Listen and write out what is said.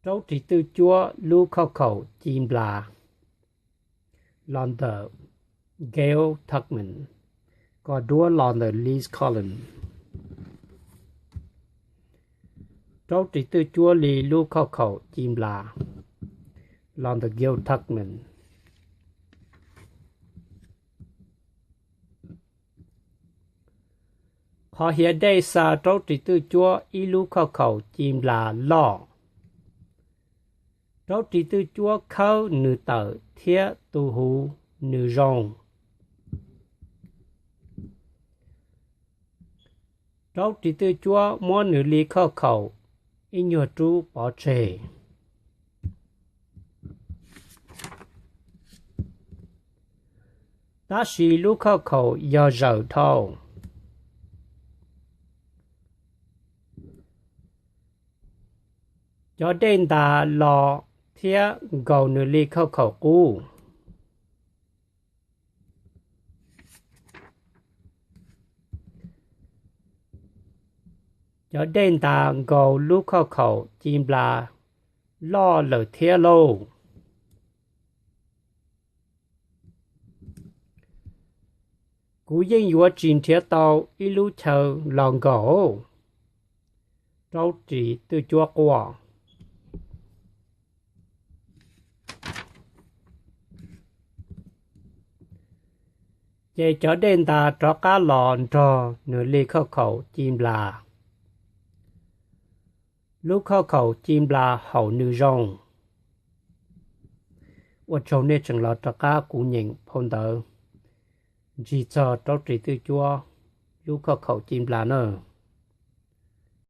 Rau ris twj cuab lub khauj khaum ci nplas los ntawm Gail Tugman, kos duab los ntawm Liz Collins. Rau ris twj cuab li lub khauj khaum ci nplas los ntawm Gail Tugman. Qhov hiav dej xa rau ris twj cuab ib lub khauj khaum ci nplas loj. Rau ris twj cuab khawb nws tawm thiab tu huv nws zoo. Rau ris twj cuab muab nws li khauj khaum ib nyuag rub pov tseg. Tab sis lub khauj khaum yog zawm dhau. Cov dej ntas los thiab nkaus nws li khauj khaum qub. Cov dej ntas nkaus lub khauj khaum ci nplas loj lawm thiab lauj. Kuv yeej yuav tsis nrhiav tau ib lub chaw los nkaum. Rau ris twj cuab quaj. Ces cov dej ntas rov qab los nrog nws li khauj khaum ci nplas. Lub khauj khaum ci nplas haum nws zoo. Ua tsaug nej tseem los rov qab kuv nyeem phau ntawv ntsig txog rau ris twj cuab lub khauj khaum ci nplas na.